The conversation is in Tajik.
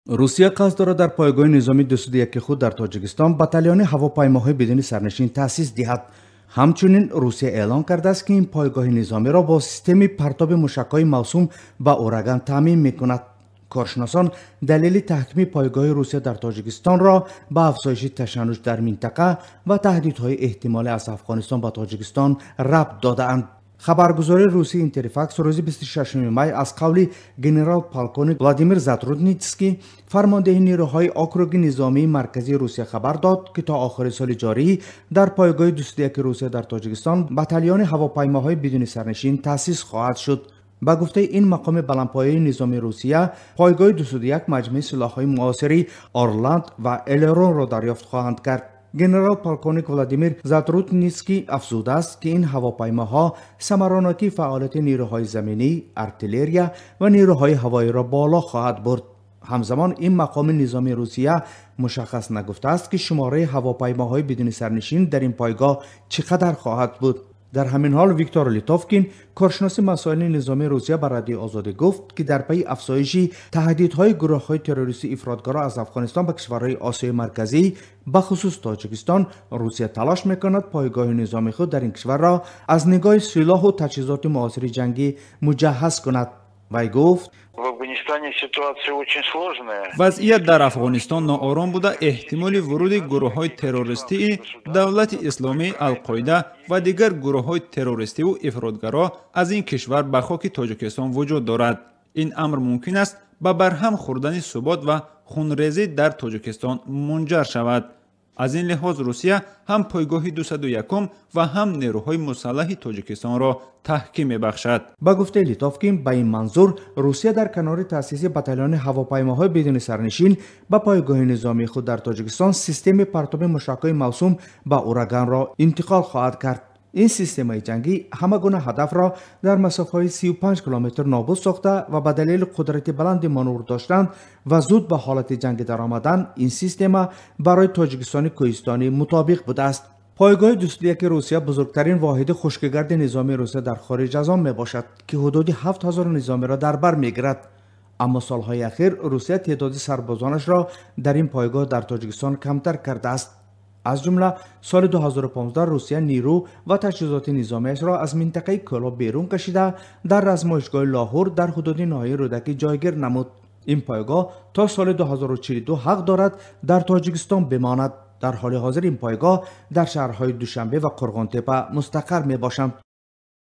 Русия қасд дорад дар пойгоҳи низомии 201 худ дар Тоҷикистон батальони ҳавопаймоҳои бидуни сарнишин таъсис диҳад. Ҳамчунин Русия эълон кардааст, ки ин пойгоҳи низомиро бо системи партоби мушакҳои мавсум ба Ураган таъмин мекунад. Коршиносон далели таҳкими пойгоҳи Русия дар Тоҷикистонро ба афзоиши ташаннуҷ дар минтақа ва таҳдидҳои эҳтимолӣ аз Афғонистон ба Тоҷикистон рабт додаанд. Хабаргузории русии Интерфакс рӯзи 26 май аз қавли генерал-полковник Владимир Затрудницкий, фармондеҳи нерӯҳои округи низомии марказии Русия, хабар дод, ки то охири соли ҷорӣ дар пойгоҳи 201 Русия дар Тоҷикистон батальони ҳавопаймоҳои бидуни сарнишин таъсис хоҳад шуд. Ба гуфтаи ин мақоми баландпояи низоми Русия, пойгоҳи 201 маҷмӯи силоҳҳои муосири Орланд ва Элеронро дарёфт хоҳанд кард. Генерал-полковник Владимир Затрудницкий афзудааст, ки ин ҳавопаймоҳо самаранокии фаъолияти нерӯҳои заминӣ, артиллерия ва нерӯҳои ҳавоиро боло хоҳад бурд. Ҳамзамон ин мақоми низомии Русия мушаххас нагуфтааст, ки шумораи ҳавопаймоҳои бидуни сарнишин дар ин пойгоҳ чӣ қадар хоҳад буд. Дар ҳамин ҳол Виктор Литовкин, коршиноси масоили низомии Русия, ба Радиои Озодӣ гуфт, ки дар пайи афзоиши таҳдидҳои гурӯҳҳои террористии ифротгаро аз Афғонистон ба кишварҳои Осиёи Марказӣ, бахусус Тоҷикистон, Русия талош мекунад пойгоҳи низомии худ дар ин кишварро аз нигоҳи силоҳу таҷҳизоти муосири ҷангӣ муҷаҳҳаз кунад. Вай гуфт: В Афганистане ситуация очень сложная. Вазъият дар Афғонистон ноором буда, эҳтимоли вуруди гурӯҳҳои террористии Давлати Исломӣ, Алқоида ва дигар гурӯҳҳои террористиву ифротгаро аз ин кишвар ба хоки Тоҷикистон вуҷуд дорад. Ин амр мумкин аст ба барҳам хӯрдани субот ва хунрезӣ дар Тоҷикистон мунҷар шавад. Аз ин лиҳоз Русия ҳам пойгоҳи 201 ва ҳам нерӯҳои мусаллаҳи Тоҷикистонро таҳким мебахшад. Ба гуфтаи Литовкин, ба ин манзур Русия дар канори таъсиси батальони ҳавопаймоҳои бидуни сарнишин ба пойгоҳи низомии худ дар Тоҷикистон системи партоби мушакҳои мавсум ба Ураганро интиқол хоҳад кард. Ин системаи ҷангӣ ҳама гуна ҳадафро дар масофаҳои 35 километр нобуд сохта ва ба далели қудрати баланди маневр доштан ва зуд ба ҳолати ҷангӣ даромадан, ин система барои Тоҷикистони кӯҳистонӣ мутобиқ будааст. Пойгоҳи 201 Русия бузургтарин воҳиди хушкигарди низомии Русия дар хориҷ аз он мебошад, ки ҳудуди 7000 низомиро дар бар мегирад. Аммо солҳои ахир Русия теъдоди сарбозонашро дар ин пойгоҳ дар Тоҷикистон камтар кардааст. Аз ҷумла соли 2015 Русия нерӯ ва таҷҳизоти низомиашро аз минтақаи Кӯлоб берун кашида, дар размоишгоҳи Лоҳур дар ҳудуди ноҳияи Рӯдакӣ ҷойгир намуд. Ин пойгоҳ то соли 2042 ҳақ дорад дар Тоҷикистон бимонад. Дар ҳоли ҳозир ин пойгоҳ дар шаҳрҳои Душанбе ва Қурғонтепа мустақар мебошанд.